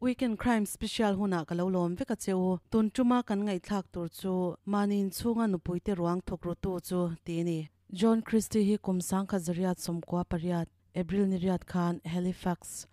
Weekend Crime Special hunah ka lo lawm vek a che u. Tun tuma kan ngaihthlak tur chu mahni inchhunga nupuite ruang thawk rutu chu ti a ni. John Christie hi kum 1998, April ni riat khan Halifax,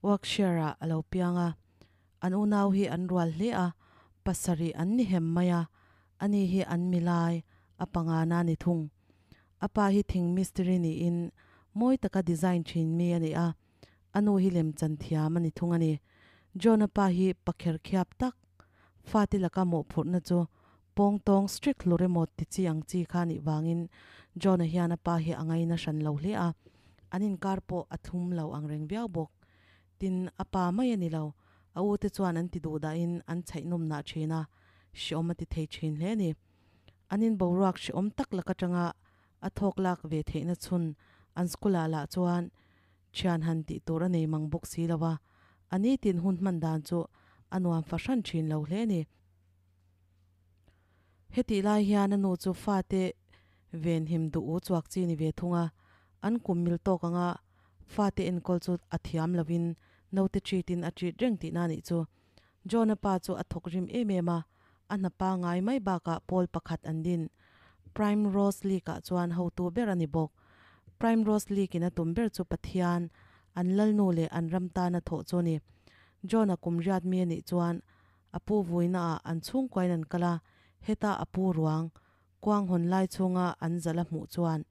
Warkshire-ah a lo piang a. An unau hi an rual hle a, pasarih an ni hem mai a, ani hi an milai, a pangana ni thung. A pa hi thing mistiri niin mawi taka design thin mi a ni a, a nu hi lemchan thiam a ni thung a ni. John-a pa hi pakher khiap tak, fate laka mawhphurhna chu pawng tawng strict hlur emaw ti chi ang chi kha a nih vangin John-a hian a pa hi a ngaina hran lo hle a, an inkar pawh a thlum lo ang reng viau bawk. Tin, a pa mai a ni lo, a u te chuan an ti duh dahin an chhaih nawm nah thin a, hreawm a ti thei thin hle a ni. An in boruak hreawm tak lak atanga a thawk lak ve theihna chhun an school ah lah chuan thian han tih tur a nei mang bawk si lo a, a nitin hun hman dan chu a nuam fahran thin lo hle a ni. Hetih lai hian a nu chu fate venhim duh u chuak chi ni ve thung a, an kum mil tawk anga fate enkawl chu a thiam lovin naute treat in a treat reng tihna a nih chu. John-a pa chu a thawk rim em em a, a hna pangai mai bakah pawl pakhat an din. Prime Rose League-ah chuan hotu ber a ni bawk. Prime Rose League-in a tum ber chu Pathian, an lalnu leh an ram tana thawh chu a ni. John-a kum riat mi a nih chuan a pu vuinaah an chhungkuain an kal a, heta a pu ruang, kuang hawn lai chhunga an zalh a hmuh chuan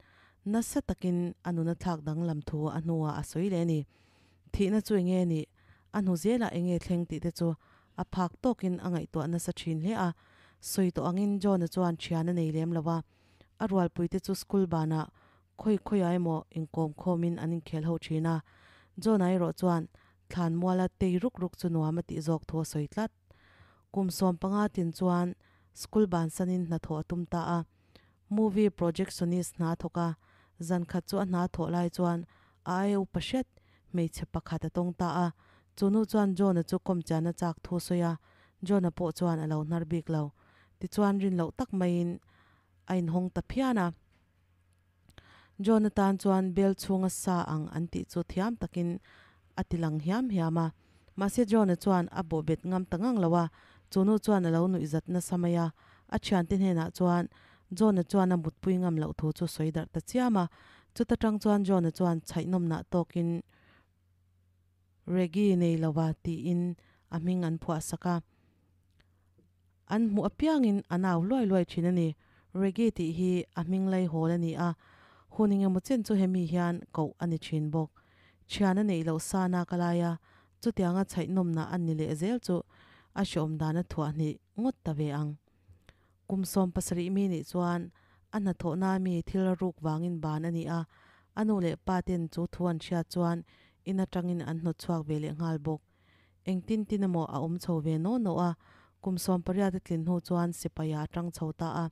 nasa takin a nuna thlak danglam thu a hnuah a sawi leh a ni. Thihna chu enge nih? A hnu zelah enge thleng tih te chu a phak tawkin a ngaihtuah nasa thin hle a. Sawi tawh angin John-a chuan thian a nei lem lo a, a rualpuite chu school banah khawi khawiah emaw inkawm khawmin an inkhel ho thin a. John-a erawh chuan thlan muala tei ruk ruk chu nuam a tih zawk thu a sawi tlat. Kum 15 tin chuan school bansanin hnathawh a tum ta a. Movie projectionist hna thawk a, zan khat chu a hna thawh lai chuan a ai upa hret hmeichhe pakhat a tawng ta a. Chu nu chuan John-a chu kawmchian a chak thu a sawi a, John-a pawh chuan a lo hnar bik lo. Tichuan rin loh tak maiin a inhawng ta phian a. John-a tan chuan bel chhunga sa ang an tih chu thiam takin a ti lang hiam hiam a. Mahse John-a chuan a bawhbet ngam ta ngang lo a, chu nu chuan a lo nuihzat nasa mai a. A thiante hnenah chuan John-a chuan a mutpui ngam loh thu chu sawi darh ta chiam a. Chuta tang chuan John-a chuan chhaihnawmnah tawkin Reggie nei lova tiin a hming an phuah sak a. An hmuh apiangin a nau luai luai thin a ni. Reggie tih hi a hming lai hawl a ni a, hun engemaw chen chu hemi hian koh a ni thin bawk. Thian a neih loh sa nak a lai a, chutianga chhaihnawmna an ni leh zel chu a hreawm dan a thuah hnih ngawt ta ve ang. Kum 17 mi nih chuan a hnathawhna mi thil ruk vangin ban a ni a, a nu leh pa ten chu thu an hriat chuan in atangin an hnawt chhuak ve leh nghal bawk. Engtin tin emaw a awm chho ve naw naw a, kum 18 a tlin hnu chuan sipai ah a tang chho ta a,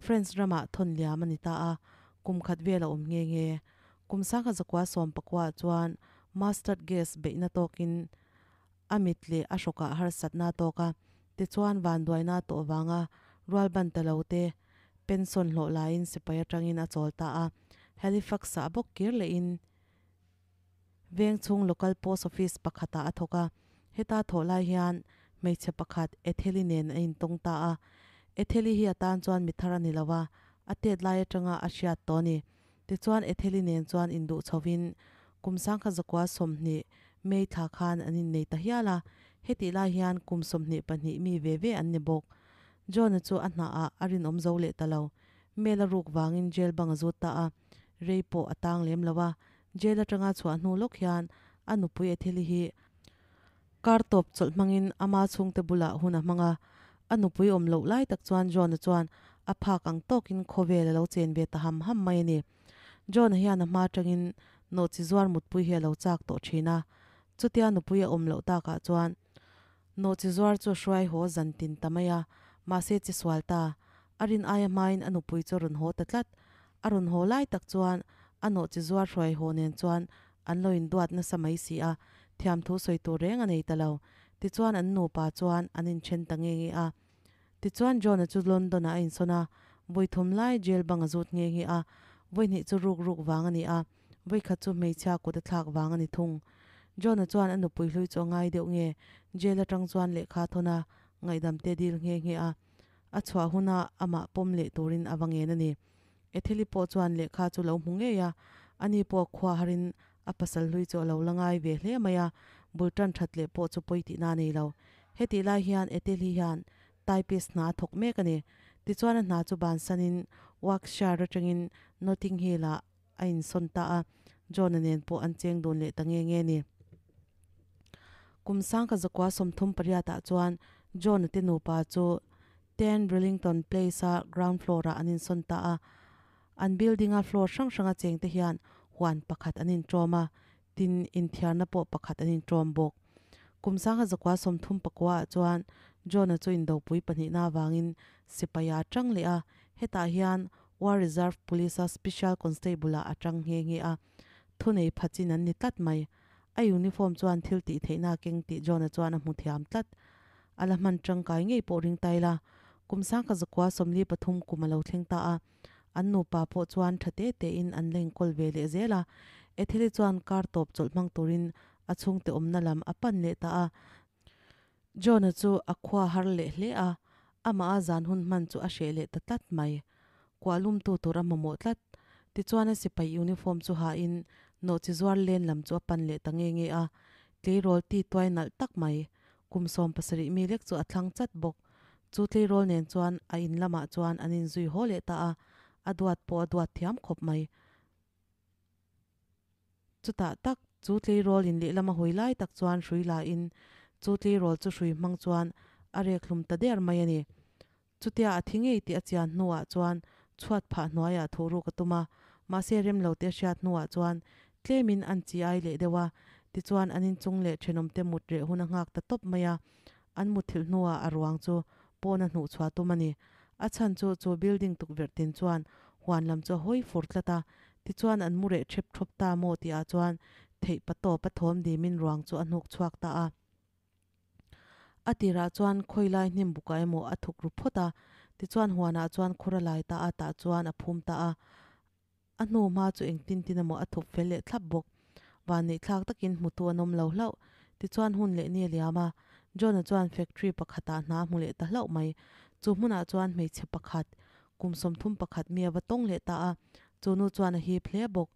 France ramah thawn liam a ni ta a, kum khat vel a awm nghe nghe. Kum 1919 ah chuan mustard gas beihna tawkin a mit leh a hrawkah harsatna a tawk a, tichuan vanduaina a tawh vanga rual ban ta lo te pension hlawh laiin sipai atangin a chawl ta a, Halifax-ah bawk kir lehin Veng chhung Local Post Office pakhatah a thawk a, heta thawh lai hian hmeichhe pakhat Etheli nen a intawng ta a. Etheli hi a tan chuan mi thar a ni lo a, a tet lai atanga a hriat tawh a ni. Tichuan Etheli nen chuan induh chhovin kum 1920 May thla khan an innei ta hial a, hetih lai hian kum 22 mi ve ve an ni bawk. John-a chu a hnaah a rinawm zo leh ta lo. Mail a ruk vangin jail bang a zut ta a, rei pawh a tang lem lo a, Jail atanga chhuah hnu lawk hian a nupui Etheli hi kar tawp chawlh hmangin ama chhungte bulah hun a hmang a. A nupui awm loh lai tak chuan John-a chuan a phak ang tawkin khawvel a lo chen ve ta ham ham mai a ni. John-a hian a hma atangin nawhchi zuar mutpui hi a lo chak tawh thin a. Chutia nupui a awm loh takah chuan nawhchi zuar chu a hruai haw zan tin ta mai a, mahse chi sual ta. A rin aia hmain a nupui chu a rawn haw ta tlat. A rawn haw lai tak chuan a nawhchi zuar hruai haw nen chuan an lo induat nasa mai si a, thiamthu sawi tur reng a nei ta lo. Tichuan an nupa chuan an inthen ta nge nge a. Tichuan John-a chu London-ah a insawn a, vawi thum lai jail bang a zut nge nge a, vawi hnih chu ruk ruk vang a ni a, vawi khat chu hmeichhia kut a thlak vang a ni thung. John-a chuan a nupui hlui chu a ngai deuh nge, jail atang chuan lehkha thawn a, ngaihdam te dil nghe nghe a, a chhuah huna amah pawm leh turin a va ngen a ni. Etheli pawh chuan lehkha chu lo hmu ngei a, ani pawh khua harin a pasal hlui chu a lo la ngai ve hle mai a, bul tan that leh pawh chu pawi tihna a nei lo. Hetih lai hian Etheli hian typist hna a thawk mek a ni. Tichuan a hna chu bansanin Warkshire atangin Notting Hill-ah a insawn ta a, John-a nen pawh an cheng dun leh ta nge nge ni. Kum sangkhat zakua 38 ah chuan John-a te nupa chu 10 Brillington Place-a ground floor-ah an insawn ta a. An building-a floor hrang hranga chengte hian huan pakhat an inṭawm a, tin inthiarna pawh pakhat an inṭawm bawk. Kum 1939 ah chuan John-a chu indopui pahnihna avangin sipai a tang leh a, hetah hian War Reserve Police-a Special Constable-ah a tang nghe nghe a, thunei pha chin an ni tlat mai. A uniform chuan thil tih theihna a keng tih John-a chuan a hmu thiam tlat. A la hman tangkai ngei pawh ring ta ila, kum 1943 kum a lo thleng ta a, an nupa pawh chuan tha te tein an la inkawl ve leh zel a. Etheli chuan kar tawp chawlh hmang turin a chhungte awmna lam a pan leh ta a. John-a chu a khua har leh hle a, amah a zan hun hman chu a hreh leh ta tlat mai. Kuah lumtu tur a mamawh tlat. Tichuan a sipai uniform chu hain nawhchi zuar len lam chu a pan leh ta nge nge a, tleirawl ti tuai nalh tak mai. Kum 17 mi lek chu a thlang chat bawk. Chu tleirawl nen chuan a in lamah chuan an inzui haw leh ta a, a duat pawh a duat thiam khawp mai. Chutah tak, chu tleirawl in lehlam a hawi lai tak chuan hrui la in, chu tleirawl chu hrui hmang chuan a rek hlum ta der mai a ni. Chutia a thi ngei tih a chian hnuah chuan chhuat phah hnuaiah thuh ruk a tum a, mahse rem lo te a hriat hnuah chuan tlemin an chi ai leh deuh a, tichuan an inchung leh thenawmte mut reh hun a nghak ta tawp mai a, an mutthilh hnuah a ruang chu pawn a hnuh chhuah tum a ni. A chhan chu chu building tukverh tin chuan huan lam chu a hawi fur tlat a, tichuan an mu reh thep thawp ta maw tihah chuan theih pa tawp a thawm dimin ruang chu a hnuk chhuak ta a. A tirah chuan khawilai hnim bukah emaw a thuk ru phawt a, tichuan huanah chuan khur a lai ta a, tah chuan a phum ta a. A hnu hma chu engtin tin emaw a thup fel leh thlap bawk. Vanneih thlak takin hmutu an awm lo hlauh. Tichuan hun leh ni a liam a, John-a chuan factory pakhatah hna a hmu leh ta hlauh mai. Chu hmunah chuan hmeichhe pakhat, kum 31 mi a va tawng leh ta a, chu nu chuan a hip hle bawk.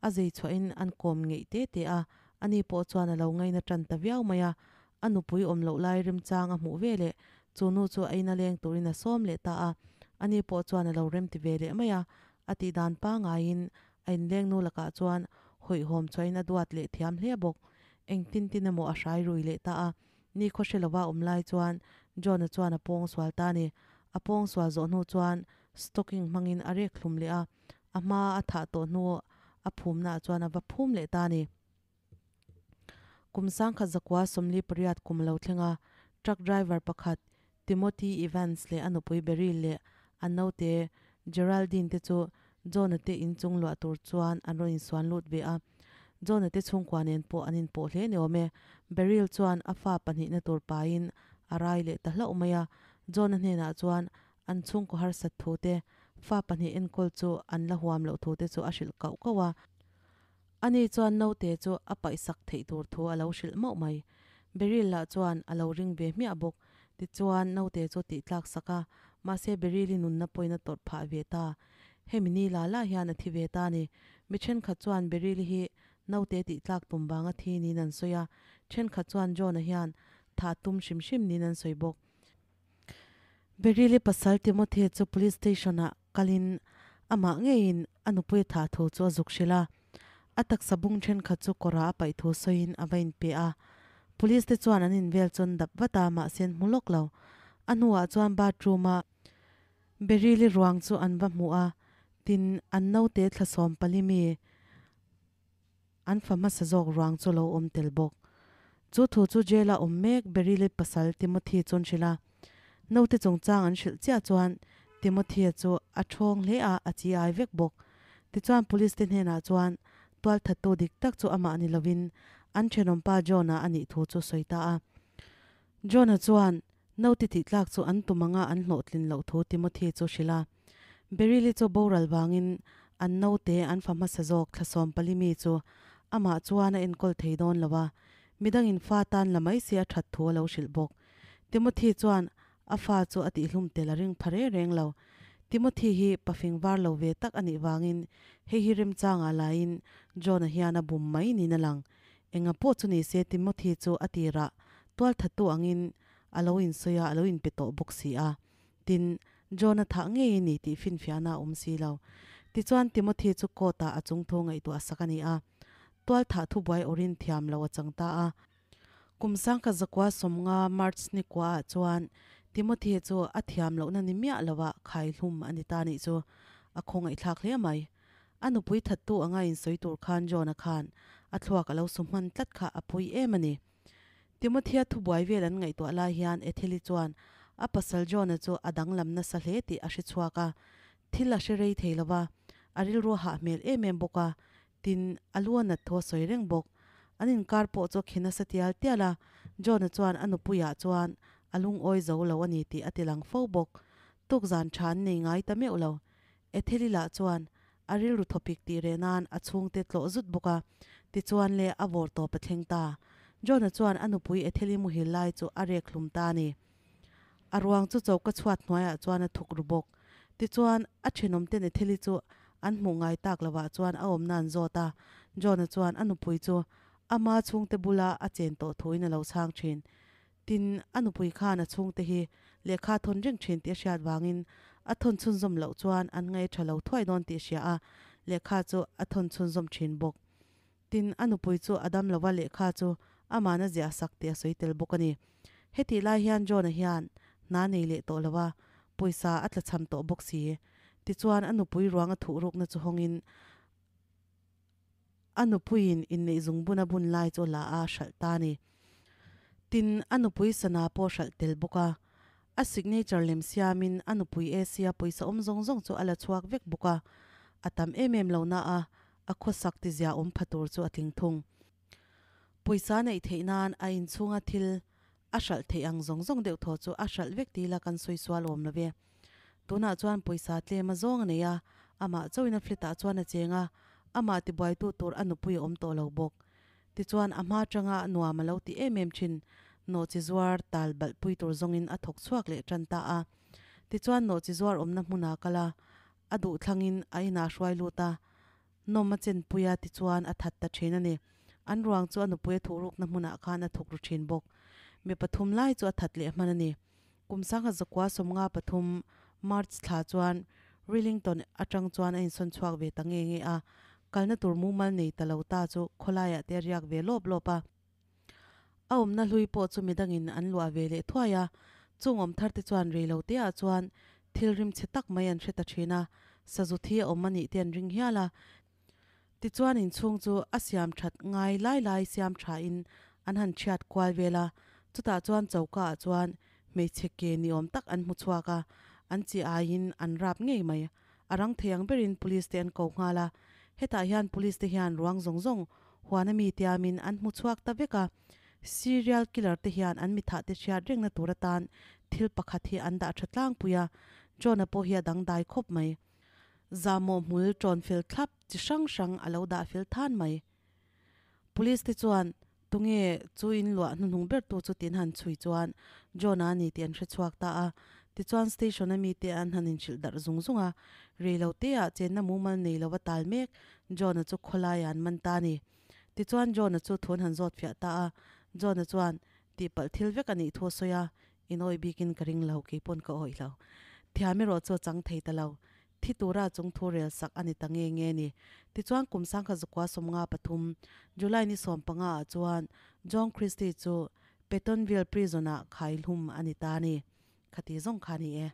A zei chhuahin an kawm ngeih te te a, ani pawh chuan a lo ngaina tan ta viau mai a. A nupui awm loh lai remchang a hmuh ve leh chu nu chu a ina leng turin a sawm leh ta a, ani pawh chuan a lo remti ve leh mai a. A tih dan pangaiin a inleng nu lakah chuan hawihhawm chhuahin a duat leh thiam hle bawk. Engtin tin emaw a hrai rui leh ta a, ni khaw hre lova awm lai chuan John-a chuan a pawng sual ta a ni. A pawng sual zawh hnu chuan stocking hmangin a rek hlum leh a, a hma a thah tawh hnu a phumnaah chuan a va phum leh ta a ni. Kum 1948 kum lo thleng a, truck driver pakhat Timothy Evans leh a nupui Beryl leh a naute Geraldine te chu John-a te inchung luah tur chuan an rawn insuan lut ve a. John-a te chhungkua nen pawh an inpawh hle ni awm e. Beryl chuan a fa pahnihna tur pain a rai leh ta hlauh mai a. John-a hnenah chuan an chhungkaw harsat thu te, fa pahnih enkawl chu an la huam loh thu te chu a hrilh kauh kauh a. Ani chuan naute chu a paihsak theih tur thu a lo hrilh mauh mai. Beryl lah chuan a lo ring ve hmiah bawk. Tichuan, naute chu tih tlak sak a, mahse Beryl-i nunna pawhin a tawrh phah ve ta. Hemi ni la la hian a thi ve ta a ni. Mi thenkhat chuan Beryl-i hi naute tih tlak tum vanga thi niin an sawi a, thenkhat chuan John-a hian thah tum hrim hrim niin an sawi bawk. Beryl-i pasal Timothy chu police station-ah kalin amah ngeiin a nupui tha thu chu a zuk hrilh a. A taksa bung thenkhat chu kawrah a paih thu sawiin a va inpe a. Police te chuan an invel chu an dap vat a, mahse an hmu lawk lo. A hnuah chuan bathroom-a Beryl-i ruang chu an va hmu a, tin, an naute thla 14 mi an fa hmasa zawk ruang chu lo awm tel bawk. Chu thu chu jail-a awm mek Beryl-i pasal Timothy chu an hrilh a. Naute chungchang an hrilh chiah chuan Timothy-a chu a thawng hle a, a chi ai vek bawk. Tichuan police te hnenah chuan tualthattu dik tak chu amah ni lovin an thenawmpa John-a a nih thu chu sawi ta a. John-a chuan naute tih tlak chu an tum anga an hlawhtlin loh thu Timothy chu hrilh a. Beryl-i chu boral vangin an naute an fa hmasa zawk thla 14 mi chu amah chuan a enkawl thei dawn lo a. Midangin fa tan la mai se a that thu a lo hrilh bawk. Timothy chuan a fa chu a tihhlum tel a ring pha reng reng lo. Timothy hi pafing var lo ve tak a nih vangin hei hi remchangah laiin John-a hian a bum mai niin a lang. Enga pawh chu ni se Timothy chu a tirah tualthattu angin a lo insawi a, a lo inpe tawh bawk si a. Tin, John-a thah ngei a ni tih finfiahna a awm si lo. Tichuan Timothy chu court-ah a chungthu ngaihtuah sak a ni a. Tualthah thubuai awrin thiam lo a chang ta a. Kum 1990 March ni kuaah chuan Timothy chu a thiam lohna ni miah loah khai hlum a ni ta nih chu a khawngaihthlak hle mai. A nupui thattu anga insawi tur khan John-a khan a thluak a lo su hman tlat kha a pui em a ni. Timothea thubuai vel an ngaihtuah lai hian Etheli chuan a pasal John-a chu a danglam nasa hle tih a hre chhuak a. Thil a hre rei thei lova, a rilru a hah hmel em em bawk a, Tin, a lu a nat thu a sawi reng bawk. An inkar pawh chu a khi nasa tial tial a, John-a chuan a nupuiah chuan a lungawi zo lo a ni tih a ti lang fo bawk. Tukzan tha an nei ngai ta meuh lo. Etheli lah chuan a rilru thawpik tih reh nan a chhungte tlawh zut bawk a, tichuan le a vawr tawp a thleng ta. John-a chuan a nupui Etheli muhil lai chu a rek hlum ta a ni. A ruang chu choka chhuat hnuaiah chuan a thuk ru bawk. Tichuan, a thenawmten Etheli chu an hmuh ngai tak lovah chuan a awmna an zawt a. John-a chuan a nupui chu ama chhungte bula a chen tawh thuin a lo chhang thin. Tin, a nupui khan a chhungte hi lehkha a thawn reng thin tih a hriat vangin a thawn chhunzawm loh chuan an ngaih tha lo thuai dawn tih a hria a, lehkha chu a thawn chhunzawm thin bawk. Tin, a nupui chu a dam lova lehkha chu ama'n a ziah sak tih a sawi tel bawk a ni. Hetih lai hian John-a hian hna nei leh tawh lova, pawisa a tlachham tawh bawk si. Tichuan, a nupui ruang a thuh rukna chu hawngin a nupuiin inneih zungbun a bun lai chu la a hralh ta a ni. Tin, a nupui sana pawh hralh tel bawk a. A signature lem siamin a nupui AC a pawisa awm zawng zawng chu a la chhuak vek bawk a. A tam em em lo na a, a khawsak tizia awm pha tur chu a tling thung. Pawisa neih theih nan a inchhunga thil a hralh theih ang zawng zawng deuh thaw chu a hralh vek ti ila kan sawi sual awm lo ve. Tunah chuan pawisa tlem a zawng a nei a, amah chauhin a flat ah chuan a cheng a, amah tibuaitu tur a nupui a awm tawh lo bawk. Tichuan a hma tanga nuam a lo ti em em thin, nawhchi zuar tal balh pui tur zawngin a thawk chhuak leh tan ta a. Tichuan nawhchi zuar awmna hmunah kal a, a duh thlangin a inah hruai lut a, nawm a chenpui a tichuan a that ta thin a ni. An ruang chu a nupui a thuhrukna hmunah khan a thuk ru thin bawk. Mi pathum lai chu a that leh hman a ni. Kum 1993 March thla chuan Rillington atang chuan a insawn chhuak ve ta nge nge a, kalna tur mumal nei ta lo ta chu khawlaiah te a riak ve lawp lawp a. A awmna hlui pawh chu midangin an luah ve leh thuai a, chung awm thar te chuan rei lo te ah chuan thil rim chhe tak mai an hre ta thin a, sazu thi a awm a nih te an ring hial a. Tichuan inchhung chu a siam that ngai lai lai siam tha in an han thiat kual vel a, chutah chuan choka ah chuan hmeichhe ke ni awm tak an hmu chhuak a, an chi aiin an rap ngei mai. A rang thei ang berin police te an ko nghal a, hetah hian police te hian ruang zawng zawng huan ami tiamin an hmu chhuak ta vek a, serial killer te hian an mithah te hriat rengna tur atan thil pakhat hi an dah tha tlangpui a, John-a pawh hi a dangdai khawp mai. Zahmawh hmul tawn fel thlap chi hrang hrang a lo dah fel than mai. Police te chuan Tunge chu in luah hnuhnung ber tu chu tin han chhui chuan John-a a ni tih an hre chhuak ta a. Tichuan station a mite an han inhrilh darh zung zung a, rei lo te ah chenna mumal nei lova tal mek John-a chu khawlaiah an man ta a ni. Tichuan John-a chu thu an han zawt fiah ta a, John-a chuan tihpalh thil vek a nih thu a sawi a, in awih bikin ka ring lo, keipawn ka awih lo. Thiam erawh chu a chang thei ta lo. Thi tura chung thu rel sak a ni ta nge nge ni. Tichuan kum 1993, July ni 15 ah chuan John Christie chu Petonville Prison ah khai hlum a ni ta a ni. Khati zawng kha a ni e.